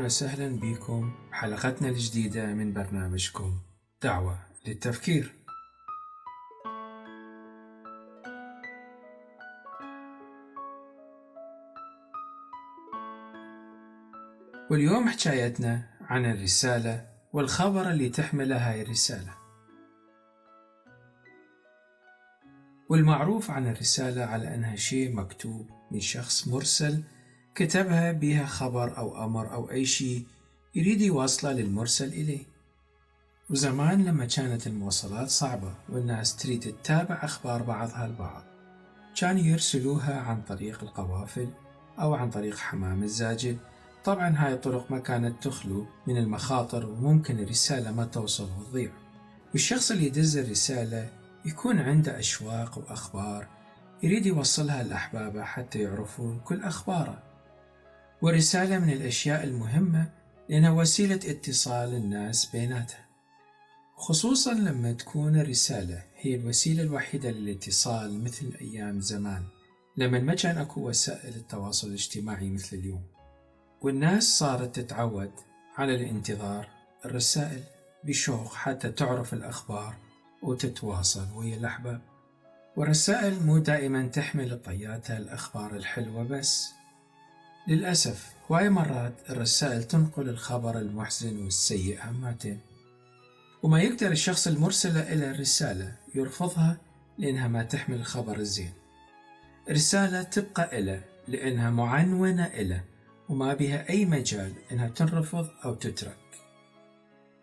وسهلا بكم بحلقتنا الجديدة من برنامجكم دعوة للتفكير. واليوم حكايتنا عن الرسالة والخبر اللي تحمله هاي الرسالة. والمعروف عن الرسالة على أنها شيء مكتوب من شخص مرسل كتبها بها خبر أو أمر أو أي شيء يريد يوصله للمرسل إليه. وزمان لما كانت المواصلات صعبة والناس تريد تتابع أخبار بعضها البعض، كانوا يرسلوها عن طريق القوافل أو عن طريق حمام الزاجل. طبعا هاي الطرق ما كانت تخلو من المخاطر وممكن الرسالة ما توصل وتضيع، والشخص اللي يدز الرسالة يكون عنده أشواق وأخبار يريد يوصلها لأحبابه حتى يعرفون كل أخباره. والرسالة من الأشياء المهمة لأنها وسيلة اتصال الناس بيناتها، خصوصا لما تكون الرسالة هي الوسيلة الوحيدة للاتصال مثل أيام زمان لما ما كان أكو وسائل التواصل الاجتماعي مثل اليوم، والناس صارت تتعود على الانتظار الرسائل بشوق حتى تعرف الأخبار وتتواصل ويا الأحباب. والرسائل مو دائما تحمل طياتها الأخبار الحلوة بس، للأسف هواي مرات الرسائل تنقل الخبر المحزن والسيء هماتين، وما يقدر الشخص المرسل إلى الرسالة يرفضها لأنها ما تحمل الخبر الزين. رسالة تبقى إله لأنها معنونة إله وما بها أي مجال إنها تنرفض أو تترك،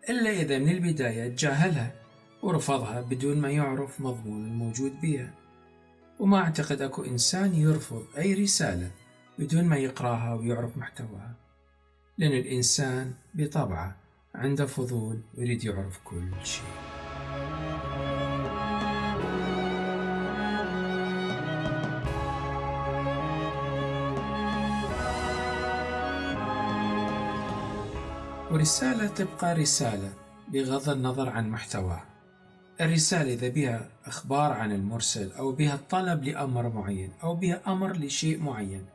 إلا إذا من البداية تجاهلها ورفضها بدون ما يعرف مضمون الموجود بها. وما أعتقد أكو إنسان يرفض أي رسالة بدون ما يقراها ويعرف محتواها، لأن الإنسان بطبعه عنده فضول ويريد يعرف كل شيء. ورسالة تبقى رسالة بغض النظر عن محتواها. الرسالة إذا بها أخبار عن المرسل أو بها طلب لأمر معين أو بها أمر لشيء معين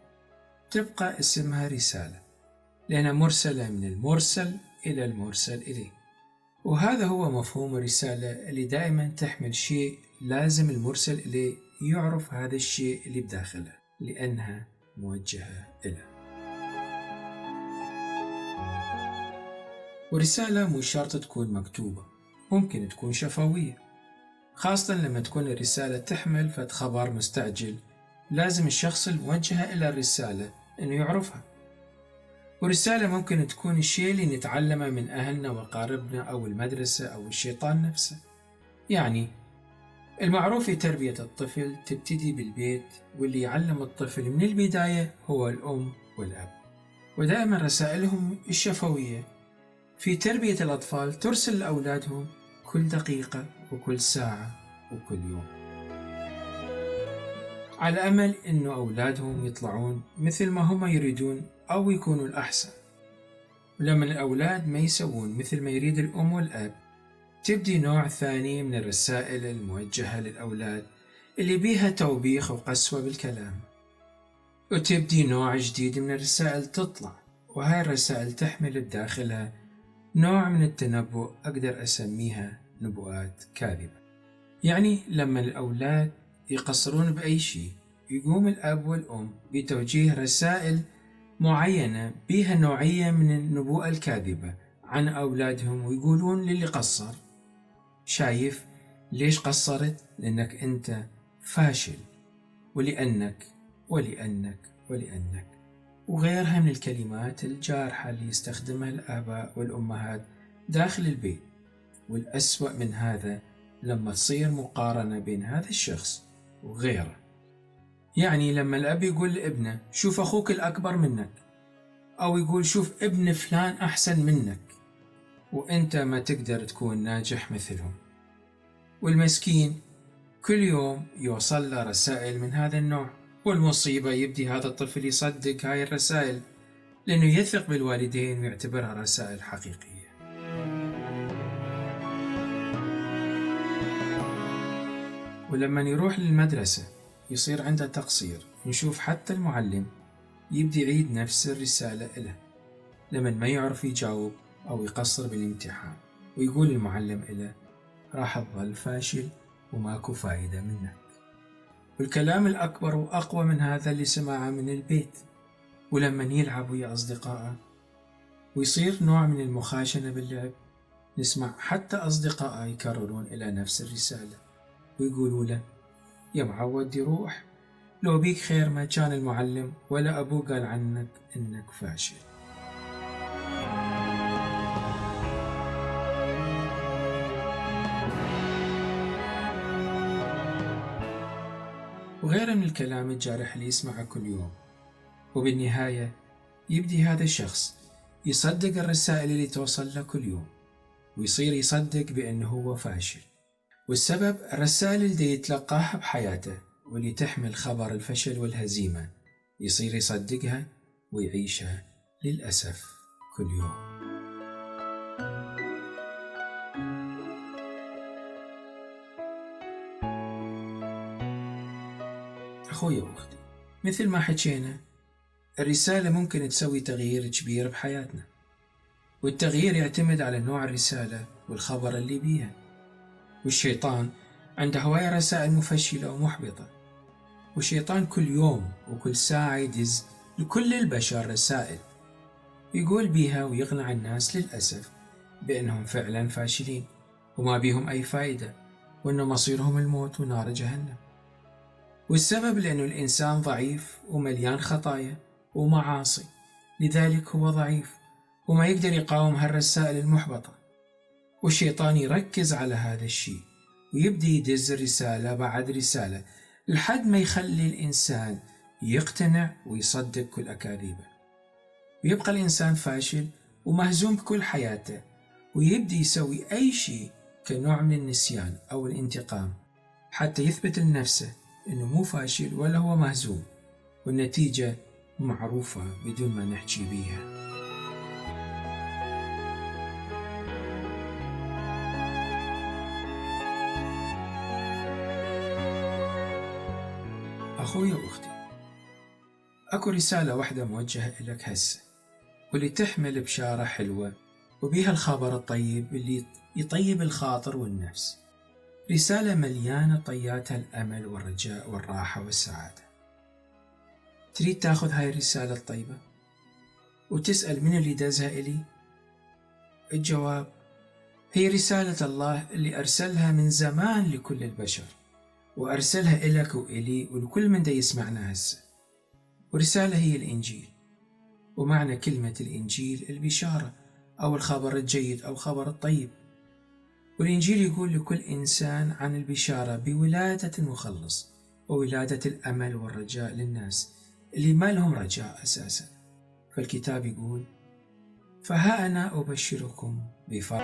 تبقى اسمها رسالة، لأنها مرسلة من المرسل إلى المرسل إليه. وهذا هو مفهوم الرسالة اللي دائما تحمل شيء لازم المرسل إليه يعرف هذا الشيء اللي بداخله لأنها موجهة إليه. ورسالة مو شرط تكون مكتوبة، ممكن تكون شفوية، خاصة لما تكون الرسالة تحمل فد خبر مستعجل لازم الشخص الموجهة إلى الرسالة إنه يعرفها. ورسالة ممكن تكون الشيء اللي نتعلمه من أهلنا وقاربنا أو المدرسة أو الشيطان نفسه. يعني المعروف في تربية الطفل تبتدي بالبيت، واللي يعلم الطفل من البداية هو الأم والأب، ودائما رسائلهم الشفوية في تربية الأطفال ترسل لأولادهم كل دقيقة وكل ساعة وكل يوم، على أمل أنه أولادهم يطلعون مثل ما هم يريدون أو يكونوا الأحسن. ولما الأولاد ما يسوون مثل ما يريد الأم والأب تبدي نوع ثاني من الرسائل الموجهة للأولاد اللي بيها توبيخ وقسوة بالكلام، وتبدي نوع جديد من الرسائل تطلع، وهاي الرسائل تحمل بداخلها نوع من التنبؤ أقدر أسميها نبوءات كاذبة. يعني لما الأولاد يقصرون بأي شيء يقوم الأب والأم بتوجيه رسائل معينة بها نوعية من النبوءة الكاذبة عن أولادهم، ويقولون للي قصر شايف ليش قصرت؟ لأنك أنت فاشل، ولأنك ولأنك ولأنك، وغيرها من الكلمات الجارحة اللي يستخدمها الآباء والأمهات داخل البيت. والأسوأ من هذا لما تصير مقارنة بين هذا الشخص وغيره. يعني لما الأب يقول لابنه شوف أخوك الأكبر منك، أو يقول شوف ابن فلان أحسن منك وأنت ما تقدر تكون ناجح مثلهم. والمسكين كل يوم يوصل له رسائل من هذا النوع، والمصيبة يبدي هذا الطفل يصدق هاي الرسائل لأنه يثق بالوالدين ويعتبرها رسائل حقيقية. ولما يروح للمدرسة يصير عنده تقصير، نشوف حتى المعلم يبدي يعيد نفس الرسالة له لمن ما يعرف يجاوب أو يقصر بالامتحان، ويقول المعلم له راح تظل فاشل وماكو فايدة منك. والكلام الأكبر وأقوى من هذا اللي سمعه من البيت، ولما يلعب ويا أصدقائه ويصير نوع من المخاشنة باللعب، نسمع حتى أصدقائه يكررون إلى نفس الرسالة ويقولوا له يا معود روح، لو بيك خير ما كان المعلم ولا أبوه قال عنك إنك فاشل. وغيره من الكلام الجارح اللي يسمعه كل يوم. وبالنهاية يبدي هذا الشخص يصدق الرسائل اللي توصل له كل يوم، ويصير يصدق بأنه هو فاشل. والسبب الرسائل اللي يتلقاها بحياته واللي تحمل خبر الفشل والهزيمة، يصير يصدقها ويعيشها للأسف كل يوم. أخوي وأختي، مثل ما حكينا، الرسالة ممكن تسوي تغيير كبير بحياتنا، والتغيير يعتمد على نوع الرسالة والخبر اللي بيها. والشيطان عنده هواية رسائل مفشلة ومحبطة، والشيطان كل يوم وكل ساعة يدز لكل البشر رسائل يقول بيها ويقنع الناس للأسف بأنهم فعلا فاشلين وما بيهم أي فائدة، وأنه مصيرهم الموت ونار جهنم. والسبب لأنه الإنسان ضعيف ومليان خطايا ومعاصي، لذلك هو ضعيف وما يقدر يقاوم هالرسائل المحبطة. والشيطان يركز على هذا الشيء ويبدي يدز رسالة بعد رسالة لحد ما يخلي الإنسان يقتنع ويصدق كل أكاذيبه، ويبقى الإنسان فاشل ومهزوم بكل حياته، ويبدي يسوي أي شيء كنوع من النسيان أو الانتقام حتى يثبت لنفسه إنه مو فاشل ولا هو مهزوم، والنتيجة معروفة بدون ما نحكي بيها. أخوي وأختي، أكو رسالة واحدة موجهة إلك هسه، واللي تحمل بشارة حلوة وبيها الخبر الطيب اللي يطيب الخاطر والنفس. رسالة مليانة طياتها الأمل والرجاء والراحة والسعادة. تريد تاخذ هاي الرسالة الطيبة وتسأل من اللي دزها إلي؟ الجواب هي رسالة الله اللي أرسلها من زمان لكل البشر، وأرسلها إلك وإلي ولكل من دا يسمعنا هسه. ورسالة هي الإنجيل، ومعنى كلمة الإنجيل البشارة أو الخبر الجيد أو الخبر الطيب. والإنجيل يقول لكل إنسان عن البشارة بولادة المخلص وولادة الأمل والرجاء للناس اللي ما لهم رجاء أساسا. فالكتاب يقول فها أنا أبشركم بفرح،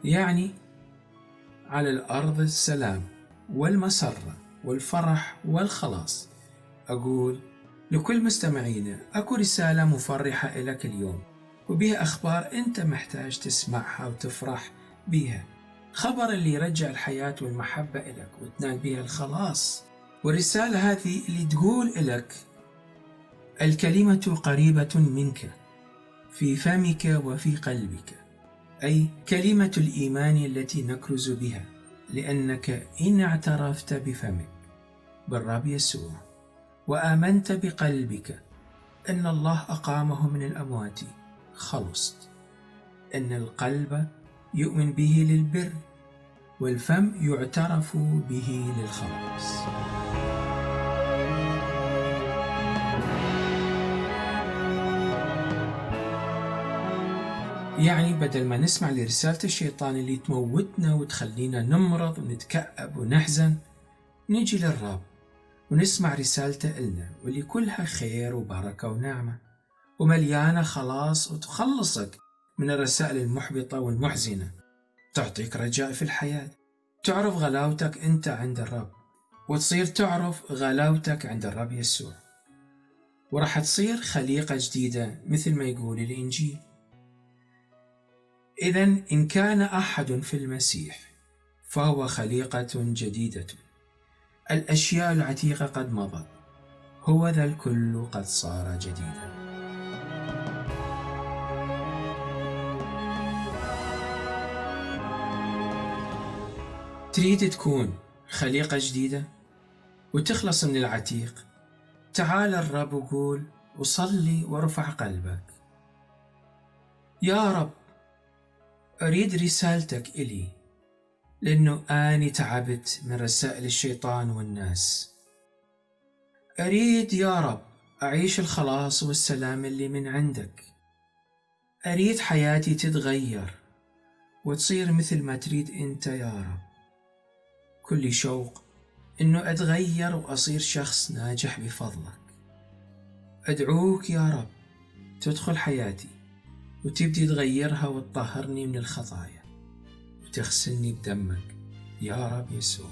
يعني على الأرض السلام والمسرة والفرح والخلاص. أقول لكل مستمعينا أكو رسالة مفرحة إلك اليوم، وبها أخبار أنت محتاج تسمعها وتفرح بيها. خبر اللي يرجع الحياة والمحبة إلك وتنال بها الخلاص. والرسالة هذه اللي تقول إلك الكلمة قريبة منك في فمك وفي قلبك، أي كلمة الإيمان التي نكرز بها، لأنك إن اعترفت بفمك بالرب يسوع وآمنت بقلبك أن الله أقامه من الأموات خلصت. أن القلب يؤمن به للبر والفم يعترف به للخلاص. يعني بدل ما نسمع لرسالة الشيطان اللي تموتنا وتخلينا نمرض ونتكأب ونحزن، نجي للرب ونسمع رسالته إلنا واللي كلها خير وبركة ونعمة ومليانة خلاص، وتخلصك من الرسائل المحبطة والمحزنة، تعطيك رجاء في الحياة، تعرف غلاوتك أنت عند الرب، وتصير تعرف غلاوتك عند الرب يسوع، وراح تصير خليقة جديدة مثل ما يقول الإنجيل. إذن إن كان أحد في المسيح فهو خليقة جديدة، الأشياء العتيقة قد مضت هو ذا الكل قد صار جديدا. تريد تكون خليقة جديدة وتخلص من العتيق؟ تعال الرب وقول وصلي وارفع قلبك. يا رب، أريد رسالتك إلي، لأنه أني تعبت من رسائل الشيطان والناس. أريد يا رب أعيش الخلاص والسلام اللي من عندك. أريد حياتي تتغير وتصير مثل ما تريد أنت يا رب. كل شوق إنه أتغير وأصير شخص ناجح بفضلك. أدعوك يا رب تدخل حياتي وتبدي تغيرها وتطهرني من الخطايا وتغسلني بدمك يا رب يسوع.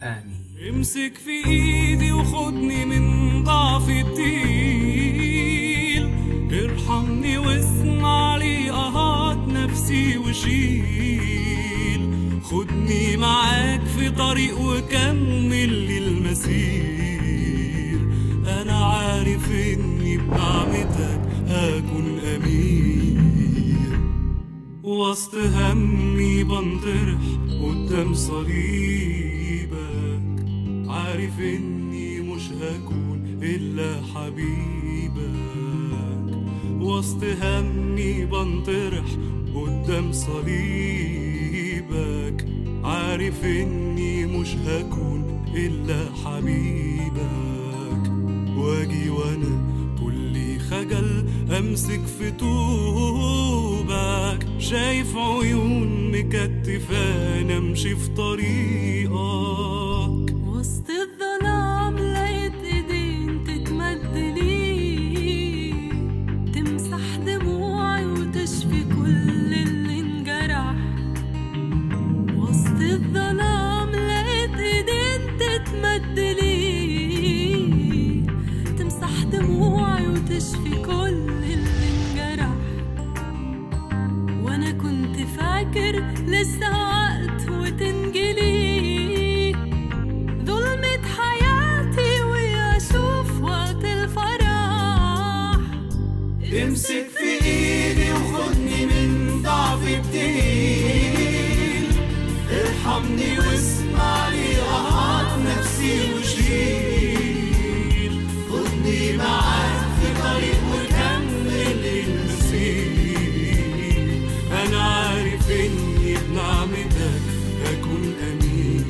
آمين. امسك في ايدي وخدني من ضعف الديل، ارحمني واسمع لي اهات نفسي وشيل، خدني معاك في طريق وكمل لي المسير. انا عارف اني بنعمتك هكون امير، وسط همي بنطرح قدام صليبك، عارف اني مش هكون الا حبيبك. وسط همي بنطرح قدام صليبك، عارف اني مش هكون الا حبيبك. واجي وانا كل خجل امسك في طوبك، شايف عيون مكتفاني امشي في طريقك. وسط الظلام لقيت ايدين تتمد لي، تمسح دموعي وتشفي كل اللي انجرح. وسط الظلام لقيت ايدين تتمد لي، تمسح دموعي وتشفي كل اللي انجرح. وانا كنت فاكر لسه وقت وتنجلي ظلمة حياتي واشوف وقت الفرح. امسك في ايدي وخدني من ضعفي بتقيل، ارحمني واسمع لي اهات نفسي وشيل، خدني معاك في طريق وكمل المسير. انا عارف اني بنعمتك هكون امين.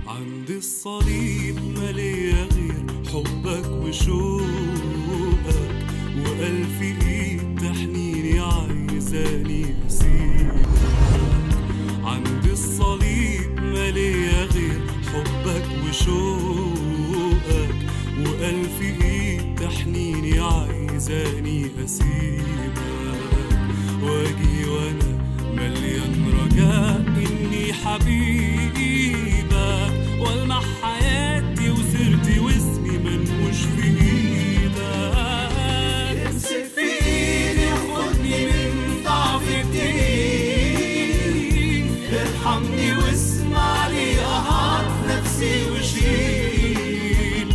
عند الصليب مالية غير حبك وشوقك، وألف ايد تحنيني عايزاني اسيبك. عند الصليب مالية غير حبك وشوقك، وألف ايد تحنيني عايزاني اسيبك. واجي وانا مليان رجاء اني حبيبك، والمح حياتي وسيرتي واسمي منقوش في ايدك. امسك في ايدي وخدني من ضعفي بتقيل، ارحمني واسمع لي اهات نفسي وشيل،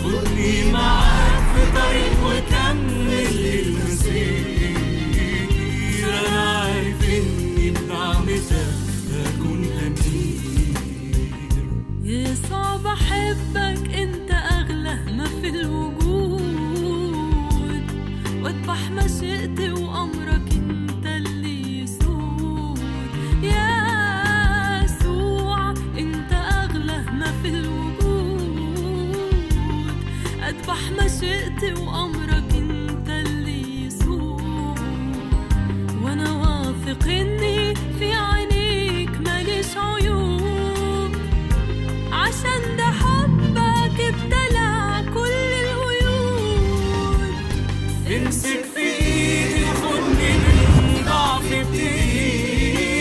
خدني معاك في طريق وكمل المسير. انا عارف اني بنعمتك هكون امير. يسوع بحبك انت اغلى ما في الوجود، واذبح مشيئتي وامرك انت اللي يسود. يسوع انت اغلى ما في الوجود، اذبح مشيئتي وامرك انت اللي يسود. وانا واثق اني في عينيك ماليش عيوب، عشان ده حبك ابتلع كل القيود. امسك في ايدي وخدني من ضعفي بتقيل،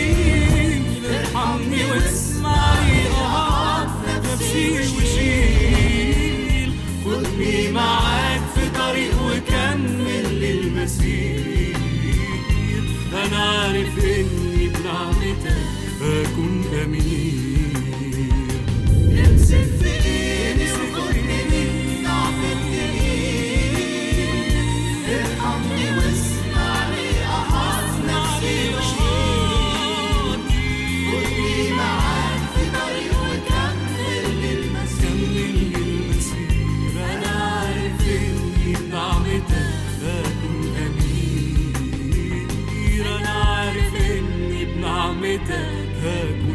ارحمني واسمع لي اهات نفسي وشيل، خدني معاك في طريق وكمل للمسير. انا عارف اني بنعمتك هكون امين. امسك في ايدي وخدني دعوتك هاك